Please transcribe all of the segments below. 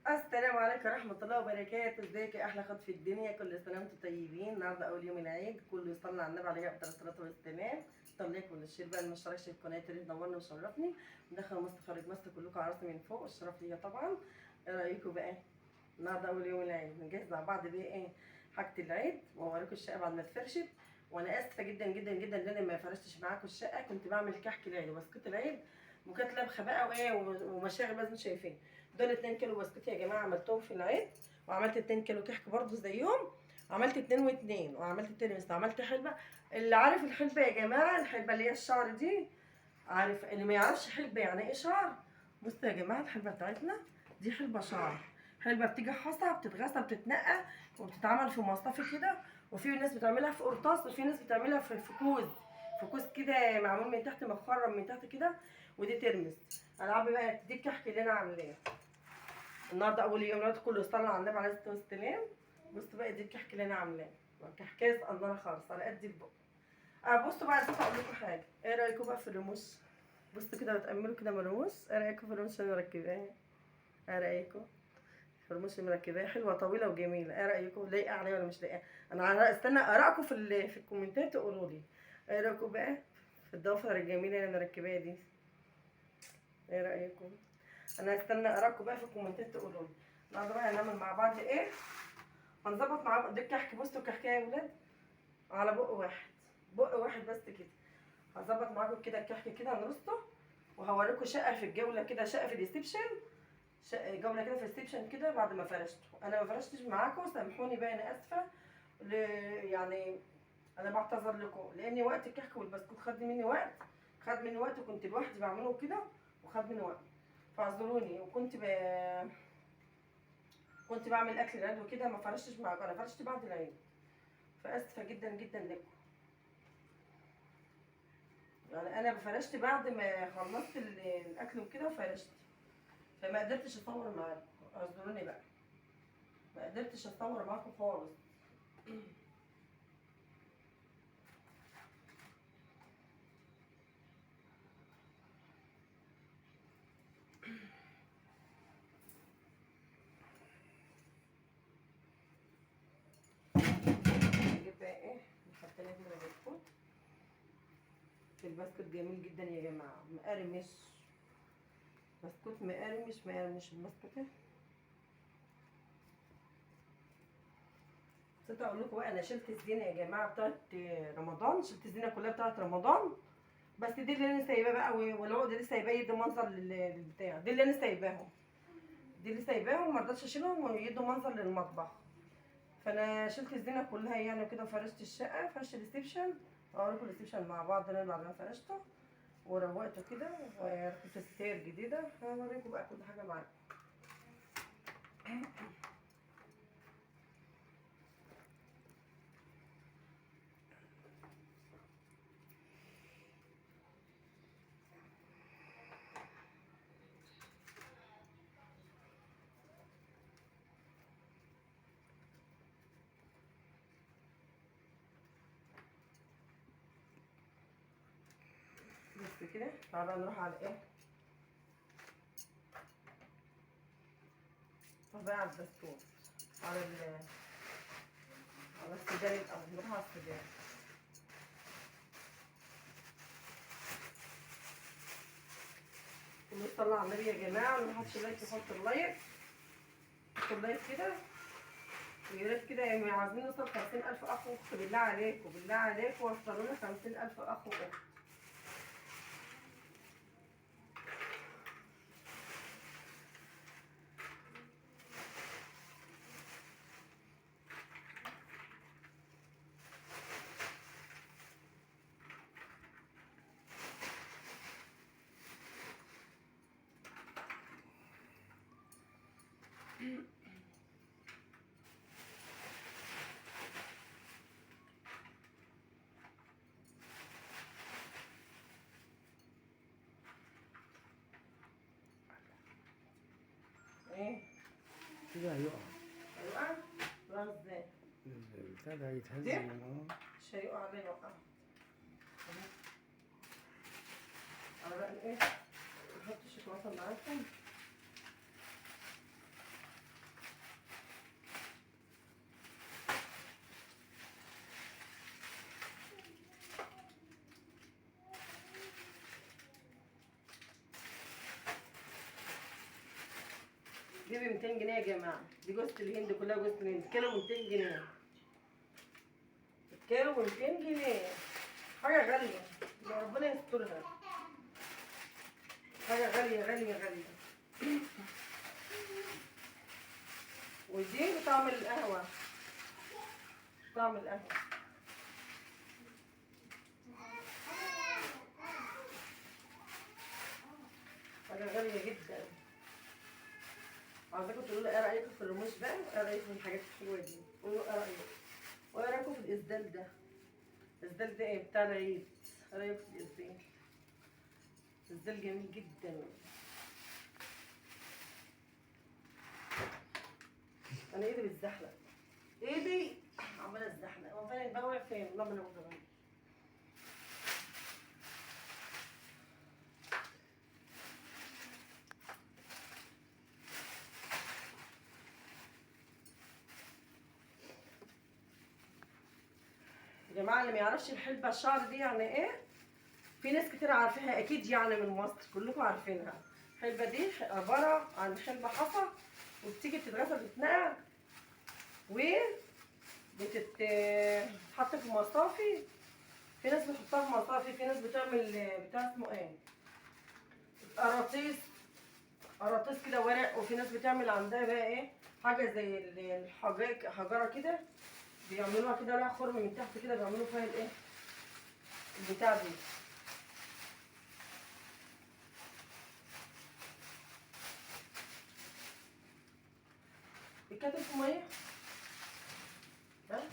السلام عليكم ورحمة الله وبركاته. ازيك يا أحلى خط في الدنيا؟ كل سنة وانتم طيبين. النهارده أول يوم العيد، كله يصلي على النبي عليه أفضل الصلاة والسلام. طلعكم وال share بقى، اللي ما اشتركش في القناة يا ريت نورني وشرفني. ندخل مصر خارج مصر كلكم على راسي من فوق، والشرف ليا طبعا. ايه رأيكم بقى؟ النهارده أول يوم العيد نجهز مع بعض بقى ايه حاجة العيد، وأوريكم الشقة بعد ما اتفرشت. وأنا آسفة جدا جدا جدا إن أنا ما فرشتش معاكم الشقة، كنت بعمل كحك العيد وبسكوت العيد وكانت لبخة بقى وايه ومشاغل بقى زي ما انتم شايفين. دول 2 كيلو بسكوت يا جماعة عملتهم في العيد، وعملت 2 كيلو كحك برضو زيهم، عملت 2 و2، وعملت ترمس، عملت حلبة. اللي عارف الحلبة يا جماعة، الحلبة اللي هي الشعر دي، عارف اللي ما يعرفش حلبة يعني ايه شعر؟ بصوا يا جماعة الحلبة بتاعتنا دي حلبة شعر، حلبة بتيجي حصى، بتتغسل، بتتنقى، وبتتعمل في مصطفى كده، وفي ناس بتعملها في قرطاس، وفي ناس بتعملها في كوز، في كوز كده معمول من تحت، مخرم من تحت كده. ودي ترمس. انا عامله بقى دي الكحك اللي انا عاملاه النهارده اول يوم العيد، كله صلى على النبي عليه الصلاة والسلام. بصوا بقى دي الكحك اللي انا عاملاه، كحكايه صغننه خالص على قد البق. بصوا بقى نسيت اقول لكم حاجة، ايه رايكم بقى في الرموش؟ بصوا كده وتاملوا كده من الرموش، ايه رايكم في الرموش اللي مركباها؟ ايه رايكم في الرموش اللي مركباها؟ حلوة طويلة وجميلة. ايه رايكم؟ لايقة عليا ولا مش لايقة؟ انا استنى ارائكم في الكومنتات تقولوا لي ايه رايكم بقى في الضوافر الجميلة اللي انا مركباها دي. ايه رايكم؟ انا هستنى اراكم بقى في الكومنتات تقولوا لي. النهارده بقى هنعمل مع بعض ايه، هنظبط مع بعض دي الكحك. بصوا الكحكايه يا ولاد على بق واحد، بق واحد بس كده. هظبط معاكم كده الكحك كده، هنرصه وهوريكم شقه في الجولة كده، شقه في ال reception، شقه جولة كده في ال reception كده بعد ما فرشته. انا ما فرشتش معاكم، سامحوني بقى، انا اسفه، يعني انا بعتذر لكم لان وقت الكحك والبسكوت خد مني وقت، خد مني وقت، وكنت لوحدي بعمله كده وخد مني وقت، فاعذروني. وكنت كنت بعمل اكل العيد وكده، ما فرشتش معاكم، انا فرشت بعد العيد، فاسفه جدا جدا لكم. يعني انا فرشت بعد ما خلصت الاكل وكده فرشت، فما قدرتش اصور معاكم، اعذروني بقى، ما قدرتش اصور معاكم خالص. نجيب بقى ايه، نحط لها كده بسكوت. البسكوت جميل جدا يا جماعة، مقرمش، بسكوت مقرمش مقرمش البسكوت. نسيت اقول لكم بقى، انا شلت الزينة يا جماعة بتاعت رمضان، شلت الزينة كلها بتاعت رمضان، بس دي اللي انا سايباه بقى، والعقد اللي سايباه يدي منظر للبتاع، دي اللي انا سايباهم، دي اللي سايباهم، ما رضيتش اشيلهم ويدوا منظر للمطبخ. فانا شلت الزينة كلها يعني وكده، وفرشت الشقة، فرشت ال reception. اوريكم ال reception مع بعض انا بعد ما فرشته وروقته كده، وركبت ستاير جديدة، هوريكم بقى كل حاجة معاكم. بس كده تعالى بقى نروح على ايه، نروح بقى على البسكوت، على على السوداني الاول، نروح على السوداني. ونصلي على النبي يا جماعة، واللي محطش like يحط ال like، يحط ال like كده، ويا ريت كده يعني عايزين نوصل 50,000 اخ واخت، بالله عليكم بالله عليكم وصلونا 50,000 اخ واخت. ايه كده هيقع. هيقع؟ راح ازاي؟ البتاع ده هيتهز. ده؟ مش هيقع علينا، يوقع. انا بقى ايه، نحط الشوكولاتة معاكم. دي ب 200 جنيه يا جماعة. دي جوزة الهند كلها، جوزة الهند كيلو 200 جنيه، كيلو 200 جنيه، حاجة غالية يا ربنا يسترها، حاجة غالية غالية غالية. ودي بطعم القهوة، طعم القهوة. حاجة غالية جدا. عايزاكم تقولوا لي ايه رأيكم في الرموش بقى، وايه رأيكم في الحاجات الحلوة دي، قولوا ايه رأيكم، وايه رأيكم في الإسدال ده؟ الإسدال ده ايه بتاع العيد؟ ايه رأيكم في الإسدال؟ الإسدال جميل جدا. أنا ايدي بتزحلق، ايدي عمالة تزحلق. هو فين بقى؟ وقع فين؟ والله ما انا واخدة بالي. يا جماعة اللي ما يعرفش الحلبة الشعر دي يعني ايه، في ناس كتير عارفينها اكيد، يعني من مصر كلكم عارفينها. الحلبة دي عبارة عن حلبة حصى، وبتيجي بتتغسل بتتنقع وبتتحط في مصافي. في ناس بتحطها في مصافي، في ناس بتعمل بتاع اسمه ايه، قراطيس، قراطيس كده ورق، وفي ناس بتعمل عندها بقى ايه، حاجة زي الحجاج، حجره كده بيعملوها كده لها خرم من تحت كده، بيعملوا فيها الايه البتاع دي. بيتكتب في مية؟ ها؟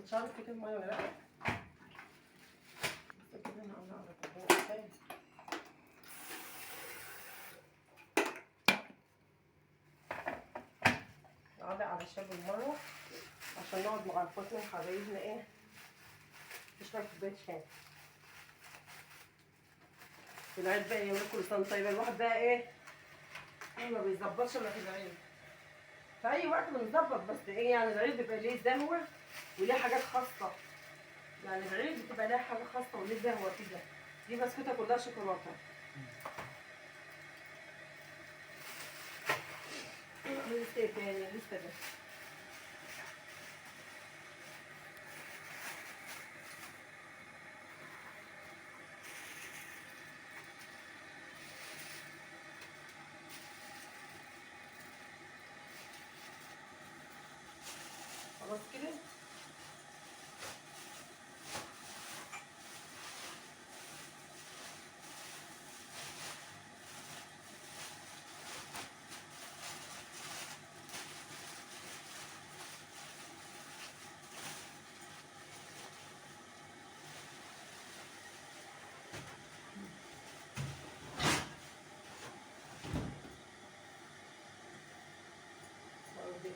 مش عارف في كده مية ولا لا، بس كده انا عامله على كوباية شاي. نعلق على الشاي بالمرة عشان نقعد مع اخواتنا وحبايبنا ايه، نشرب كوباية شاي. في العيد بقى يعملوا كل سنة طيبة. الواحد بقى ايه ما بيظبطش الا في العيد، في اي وقت بنظبط، بس ايه يعني العيد بيبقى ليه زهوه وليه حاجات خاصة، يعني العيد بتبقى لها حاجة خاصة وليه زهوه كده. دي بسكوته كلها شوكولاتة. لسه ايه تاني؟ لسه ده. خلاص كده.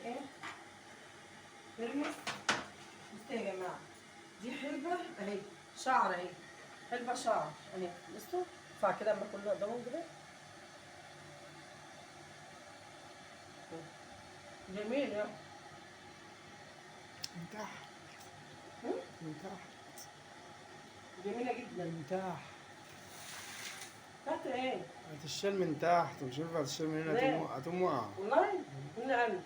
ايه ترمس. بصوا يا جماعة، دي حلبة اهي، شعر اهي، حلبة شعر اهي. بصوا ارفع كده اما كله قدامهم كده، جميل يعني. من تحت، من تحت جميلة جدا. من تحت. تحت ايه؟ هتشال من تحت، مش هينفع تشال من هنا، هتقوم واقعه. والله من قلب.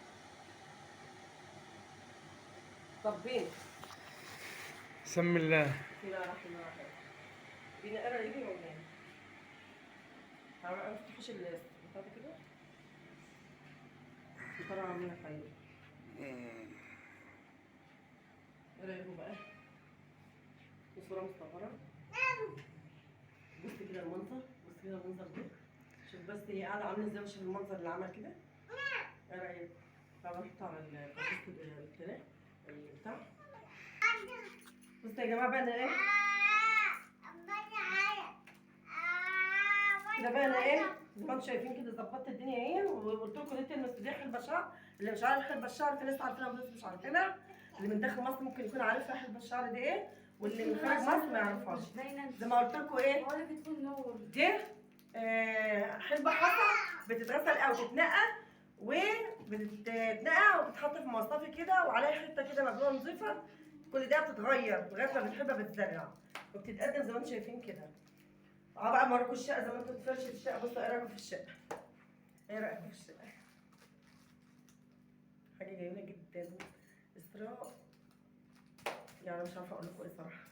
طب بين سم الله. بسم الله الرحمن الرحيم. بينا قرا يجي ولا ايه؟ ما تفتحوش البتاع ده كده؟ يا ترى عاملين خير. ايه رايكم بقى؟ صورة مصغرة. بص كده المنظر، بص كده المنظر ده، شوف بس هي قاعدة عاملة ازاي، وشوف المنظر اللي عمل كده. ايه رأيك؟ طب نحطه على التراب البتاع. بصوا يا جماعة بقى انا ايه كده بقى، انا ايه زي ما انتم شايفين كده ظبطت الدنيا اهي، وقلت لكم دي المسؤولية حلبة شعر. اللي مش عارف حلبة الشعر، في ناس عارفينها وناس مش عارفينها. اللي من داخل مصر ممكن يكون عارفها حلبة الشعر دي ايه، واللي من خارج مصر ما يعرفهاش. زي ما قلت لكم ايه دي حلبة حصى بتتغسل او تتنقى بتتنقع وبتتحط في مصطفي كده وعليها حتة كده مبلوله نظيفة، كل ده بتتغير لغاية ما بتحبها بتزرع وبتتقدم زي ما انتم شايفين كده. اه بقى موريكم الشقة زي ما انتم فرشة الشقة. بصوا ايه رايكم في الشقة؟ ايه رايكم في الشقة؟ حاجة جميلة جدا. اسراء يعني مش عارفه اقول لكم ايه صراحة.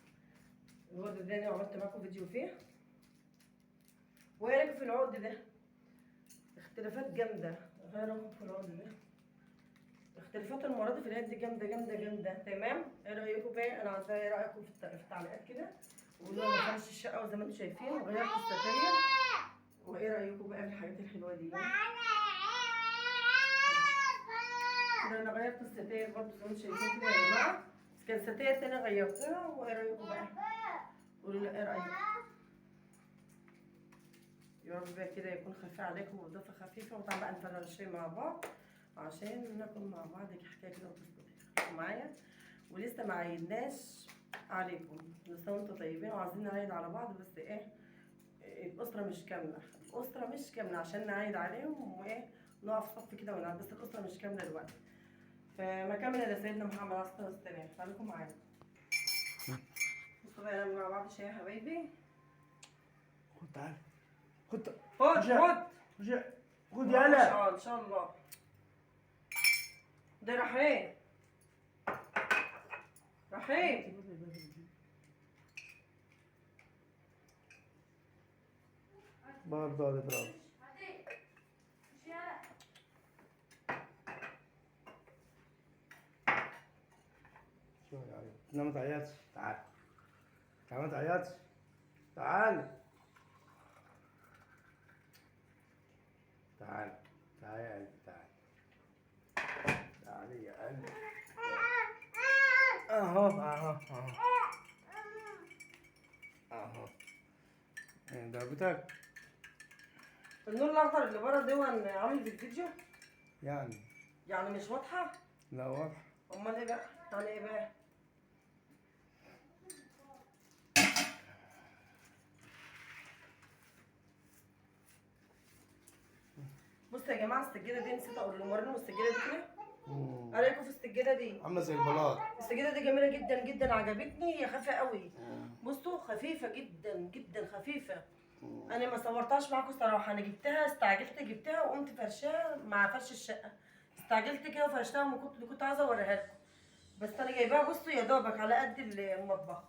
الورد ده انا عملت معاكم فيديو فيه. وايه رايكم في العقد ده؟ اختلافات جامدة. ايه رايكم في العقد ده؟ اختلافات المرة دي في العيد دي جامدة جامدة جامدة. تمام؟ ايه رايكم بقى؟ انا عايزه ايه رايكم في التعليقات كده. وقولوا لي فرش الشقة وزي ما انتم شايفين وغيرت الستاير. وايه رايكم بقى في الحاجات الحلوة دي؟ كده انا غيرت الستاير برضو زي ما انتم شايفين كده يا جماعة، بس كان ستاير تاني غيرتها. وايه رايكم بقى؟ قولوا لي ايه رايكم؟ يا رب بقى كده يكون خفيف عليكم واضافه خفيفة. وطبعا بقى نفرغ الشاي مع بعض عشان ناكل مع بعض حكاية كده وتظبط معايا. ولسه ما عيدناش عليكم، لسه وانتم طيبين وعايزين نعيد على بعض، بس ايه الاسرة مش كاملة، الاسرة مش كاملة عشان نعيد عليهم وايه نقف صف كده ونعيد، بس الاسرة مش كاملة دلوقتي. فما كاملة الا سيدنا محمد عليه الصلاة والسلام. خليكم معايا. بصوا بقى نعمل مع بعض شاي يا حبايبي. خد تعالى، خد خد خد خد يلا ان شاء الله. ده رحيم رحيم. برضه هتضرب. شو يا عيال؟ لا ما تعيطش، تعال تعال ما تعيطش، تعال تعال تعال يا قلبي، تعال تعال يا قلبي. اهو اهو اهو اهو ضربتك. النور الاخضر اللي بره ده عامل في الفيديو يعني مش واضحة؟ لا واضحة. امال ايه بقى؟ يعني ايه بقى؟ بصوا يا جماعة السجادة دي نسيت اقول لهم، ورينهم السجادة دي كده. ايه رايكم في السجادة دي؟ عامله زي البلاط. السجادة دي جميلة جدا جدا، عجبتني، هي خفيفة قوي. بصوا خفيفة جدا جدا خفيفة. انا ما صورتهاش معاكم صراحة، انا جبتها استعجلت جبتها وقمت فرشاها مع فرش الشقة، استعجلت كده وفرشتها وما كنت عايزه اوريها لكم، بس انا جايباها بصوا يا دوبك على قد المطبخ.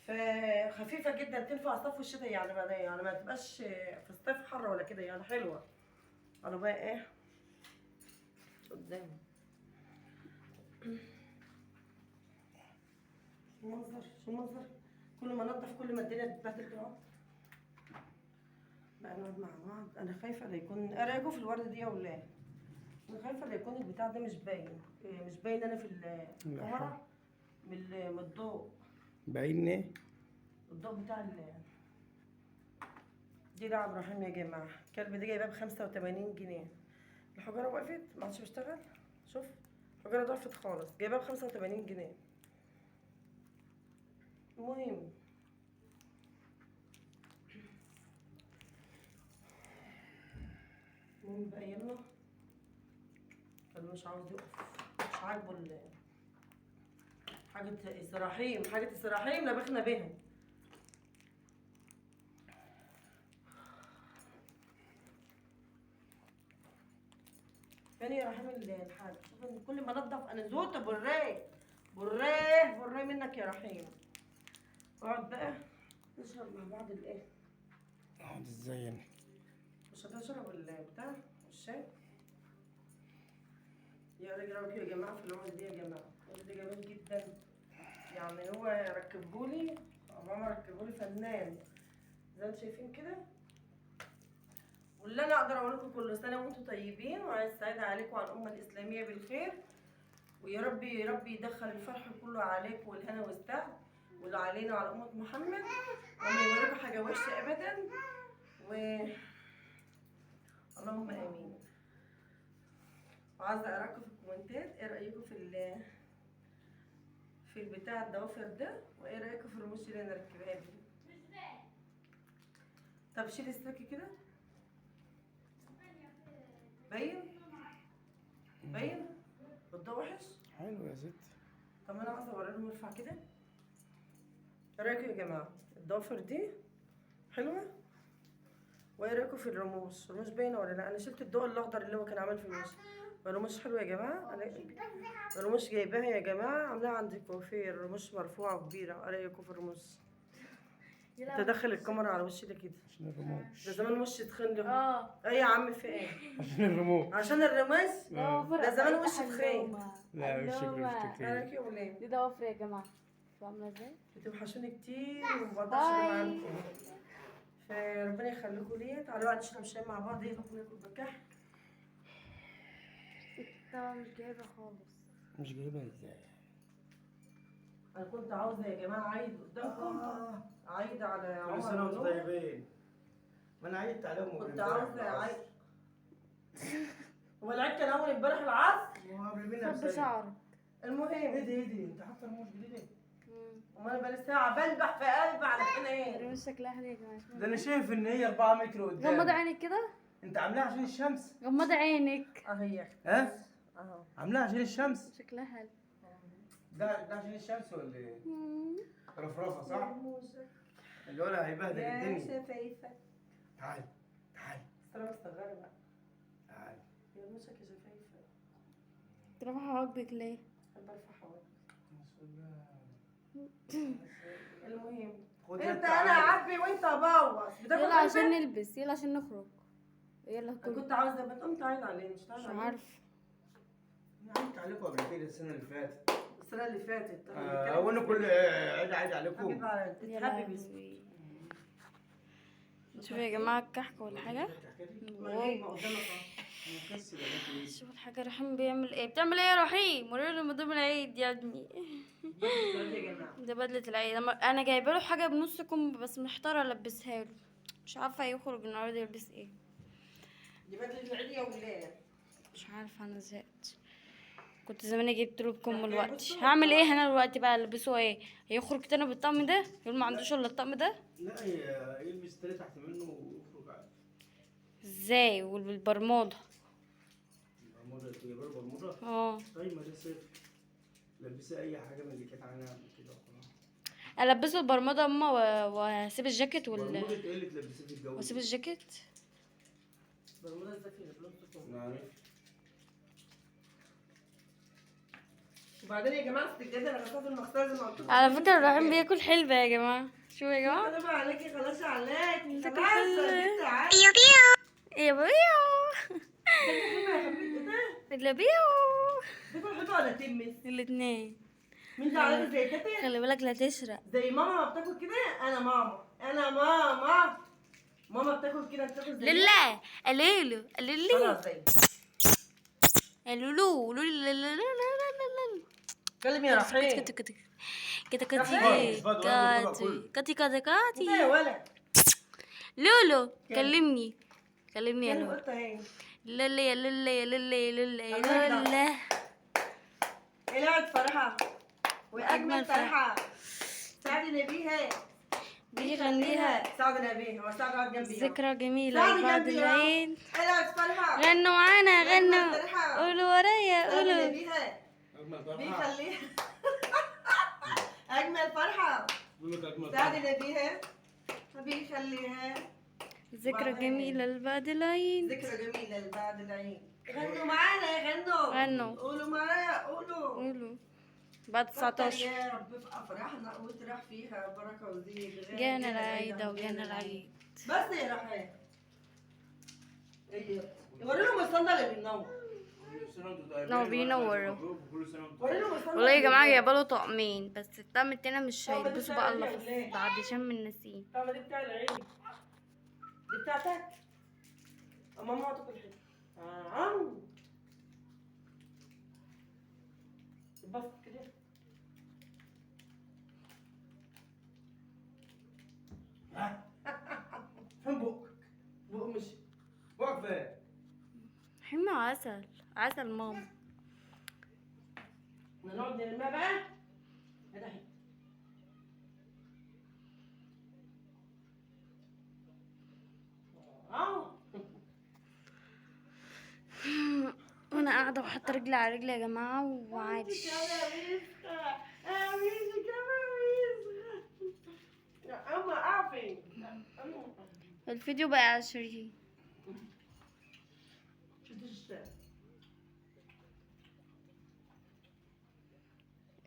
فخفيفه جدا تنفع صيف والشتاء، يعني ما تبقاش في الصيف حر ولا كده، يعني حلوة. انا بقى ايه قدامي شو المنظر، شو المنظر، كل ما انضف كل ما الدنيا تتبهدل كده اهو. بقى نقعد مع بعض. انا خايفة لا يكون ايه رايكم في الورده دي يا ولاد؟ انا خايفة لا يكون البتاع ده مش باين، مش باين انا في الكاميرا من الضوء. باين ايه؟ الضوء بتاع دي. ده عبد الرحيم يا جماعة، الكلب ده جايباه ب 85 جنيه. الحجارة وقفت ما عادش بتشتغل، شوف الحجارة ضعفت خالص، جايباه ب 85 جنيه. المهم المهم بقى يلا، كان مش عاوز يقف، مش عاجبه حاجة السراحيم، حاجة السراحيم لبخنا بيها. فين يا رحيم الحاج؟ شوف ان كل ما انضف انا زوت براه براه براه منك يا رحيم. اقعد بقى نشرب مع بعض الايه؟ اقعد ازاي يعني؟ مش هتشرب البتاع الشاي؟ يا راجل راجل يا جماعة في العقد دي يا جماعة، العقد ده جميل جدا، يعني هو ركبهولي ماما، ركبهولي فنان زي ما انتم شايفين كده. واللي انا اقدر اقول لكم كل سنة وانتم طيبين، وعايز سعيدة عليكم وعلى الامة الاسلامية بالخير، ويا رب يا رب يدخل الفرح كله عليكم والهنا والسعد واللي علينا وعلى امه محمد، وما يوريكم حاجة وحشة ابدا، و اللهم امين. وعايزه اقراكم في الكومنتات ايه رايكم في البتاع الضوافر ده، وايه رايكم في الرموش اللي انا ركبها دي. طب شيل السلك كده باين. حلو يا ستي. طب انا عايزه اوريهم، ارفع كده. ايه رايكم يا جماعة الضوافر دي حلوة؟ وايه رايكم في الرموش؟ الرموش باينة ولا لا؟ انا شلت الضوء الاخضر اللي هو كان عامل في الوش. الرموش حلوة يا جماعة. انا الرموش جايباها يا جماعة، عاملاها عند الكوافير. الرموش مرفوعة وكبيره. ايه رايكم في الرموش؟ تدخل الكاميرا على وشي ده كده عشان الرموش. ده زمان وشي تخن له. اه ايه يا عم في ايه؟ عشان الرموش. عشان الرموش؟ ضوافر. ده زمان وشي تخين. لا وشك مش ايه تخين. رايك يا ولاد؟ دي ضوافر يا جماعة، شوفوا عامله ازاي. بتوحشوني كتير وما بقدرش ابقى معاكم، فربنا يخليكم ليا. تعالوا بقى نشرب شاي مع بعض. ايه ناكل بالكحك. طبعا مش جايبه خالص. مش جايبها ازاي؟ انا كنت عاوزه يا جماعة عيد قدامكم، عيد على عمر. كل سنة وانتم طيبين. ما انا عيدت عليهم. كنت عاوزه عيد. هو العيد كان اول امبارح العصر. وقبل منها خب شعرك. المهم ايه ده ايه ده؟ انت حاطه رموش جديدة؟ امال انا بقالي ساعة بلبح في قلبي على كده. ايه الرموش شكلها حلو يا جماعة. ده انا شايف ان هي 4 متر قدام. غمضي عينك كده. انت عاملاها عشان الشمس؟ غمضي عينك. اهي. ها؟ اهو عاملاها عشان الشمس. شكلها حلو. ده عشان الشمس ولا ايه؟ رفرفه صح؟ الولد هيبهدل الدنيا. يا شفايفك. تعالي تعالي. بس انا مستغربه بقى. تعالي. يا رموشك يا شفايفك. ترفع حواجبك ليه؟ بحب ارفع حواجبي. المهم انت انا اعبي وانت ابوظ. يلا عشان نلبس، يلا عشان نخرج، يلا. كنت عاوزه بتقوم تعيد عليه. مش مش عارفه. انا عيدت عليكم قبل كده السنة اللي فاتت. السنة اللي فاتت وانا كل عيد عيد عليكم. حبيبي شوفوا يا جماعة الكحك ولا حاجة. شوفوا الحاجة رحيم بيعمل ايه. بتعمل ايه يا رحيم؟ وريله مضوم العيد يا ابني. ده بدله العيد. انا جايبه له حاجة بنص كم بس محتارة البسها له، مش عارفه يخرج النهارده يلبس ايه. دي بدله العيد يا ولاد. مش عارفه انا زهقت. كنت زمان جبت له بكم دلوقتي. هعمل ايه انا دلوقتي بقى؟ البسه ايه؟ هيخرج تاني بالطقم ده؟ يقول ما عندوش الا الطقم ده. لا يلبس تاني تحت منه ويخرج عادي. ازاي؟ والبرموده. البرموده انت جايبه له برموده؟ اه. طيب ما ده صيف، لبسيه اي حاجة من اللي كانت عليها قبل كده وخلاص. البسه البرموده اما واسيب الجاكيت ولا برموده ايه اللي تلبسيه في الجو؟ واسيب الجاكيت. برموده ازاي في البلوز؟ عارف. وبعدين يا جماعة السجادة انا غسلتها في المغسلة زي ما قلت لكم. على فكرة رحيم بياكل حلبة يا جماعة. شوفوا يا جماعة. انا بقى عليكي خلاص عليكي. بتاكل خلاص حلبة. يا بنت يا بيو. يا بيو. بتاكل حلبة ولا تلمس؟ الاثنين. مين ده عليكي زي تاتي؟ خلي بالك لا تسرق. زي ماما ما بتاكل كده. انا ماما، انا ماما، ماما بتاكل كده. بتاكل زي لله. قالوا له قالوا لي خلاص زي قالوا له لا لا لا لا لا. كلم يا رحيم. كت كت كت كت كت كت كت يا ولد. لولو كلمني كلمني يا لولو. لولا يا لولا يا لولا يا لولا يا لولا. العب فرحة وأجمل فرحة. سعد نبيها بيغنيها. سعد نبيه هو سعد قاعد جنبي. ذكرى جميلة بعد العيد. العب فرحة. غنوا معانا، غنوا، قولوا ورايا، قولوا. بيخليها أجمل فرحة. سعد نبيها بيخليها ذكرى جميلة لبعد العيد. ذكرى جميلة لبعد العيد. غنوا معانا، غنوا غنوا، قولوا معايا، قولوا قولوا. بعد 19 يا رب في افراحنا وترح فيها بركة وزيد. جانا العيد وجانا العيد. بس يا رحيم ايوه وري لهم الصندل اللي بينور. هو بينور والله يا جماعة. جايبه له طقمين بس الطقم التاني مش هيلبسه بقى الا بعد شم النسيم. الطقم دي بتاع العيد، دي بتاعتك. ماما هتاكل حتة. بس كده. فين بقك؟ بق مش بقك فين؟ حمى عسل، عسل ماما. احنا نقعد نرميها بقى. هذا حتة. وانا قاعدة وحاطه رجلي على رجلي يا جماعة وعادي. الفيديو بقى 20.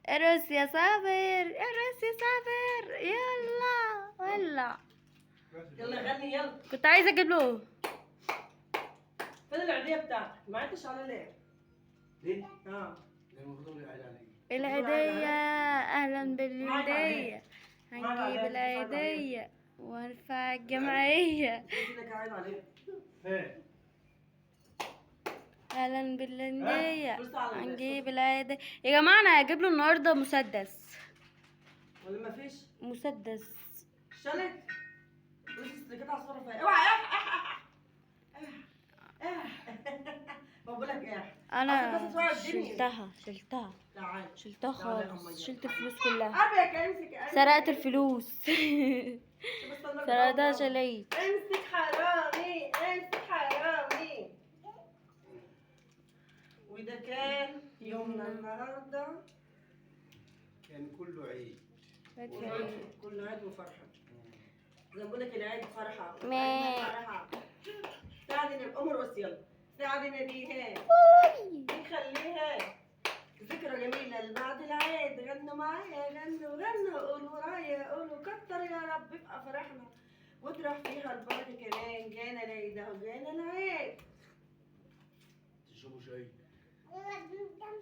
ارقص يا صابر، ارقص يا صابر، يلا ولع، يلا غني يلا. كنت عايزه اجيب له. فين العيديه بتاعتك؟ ما عدتش على ليه؟ ليه؟ اه المفروض العيد عليك. العيدية، اهلا بالعيدية، هنجيب العيدية وارفع الجمعية. لك عيد عليك. فين؟ اهلا بالعيدية، هنجيب العيدية. يا جماعة انا هجيب له النهاردة مسدس. ولا مفيش؟ مسدس. شالت؟ بص كده على الصورة فيها. اوعى اح اح اح. بقول لك ايه؟ انا شلتها شلتها شلتها خالص، شلت الفلوس كلها. امسك، سرقت الفلوس. سرقتها شليت. امسك حرامي، امسك حرامي. وده كان يومنا النهارده، كان كله عيد، كله عيد وفرحه. زي ما بقول لك العيد فرحه، فرحه. ساعدني الام ارقص يلا، ساعدنا بيها نخليها ذكرى جميلة لبعد العيد. غنوا معايا، غنوا غنوا، قولوا ورايا، قولوا كتر يا رب في افراحنا واطرح فيها البركة كمان. جانا العيد اهو، جانا العيد. تشربوا شاي؟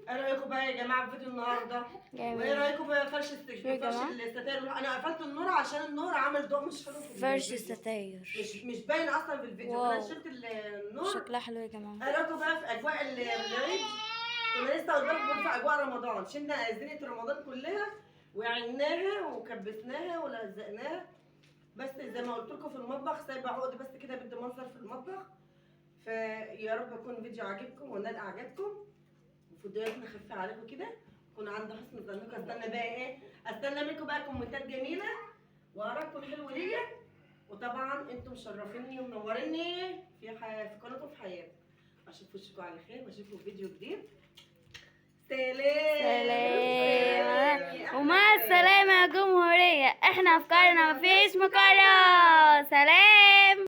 ايه رايكم بقى يا جماعة في فيديو النهارده؟ وايه رايكم بقى فرش الستاير؟ انا قفلت النور عشان النور عامل ضوء مش حلو في فرش الستاير، مش باين اصلا في الفيديو. انا شلت النور، شكلها حلو يا جماعة. ايه رايكم بقى في اجواء العيد؟ كنا لسه قدامكم في اجواء رمضان، شلنا زينة رمضان كلها وعناها وكبسناها ولزقناها، بس زي ما قلت لكم في المطبخ سايبه عقد بس كده بدي منظر في المطبخ. فيا رب يكون الفيديو عاجبكم ونال اعجابكم، وفيديوهاتنا خفيفة عليكم كده، يكون عند حسن ظنكم. استنى بقى ايه، استنى منكم بقى كومنتات جميلة وارائكم الحلوة ليا، وطبعا انتم مشرفيني ومنوريني في قناتكم في حياتي. اشوف وشكم على خير واشوفكم في فيديو جديد. سلام سلام ومع السلامة يا جمهورية. احنا افكارنا مفيش مكرر. سلام.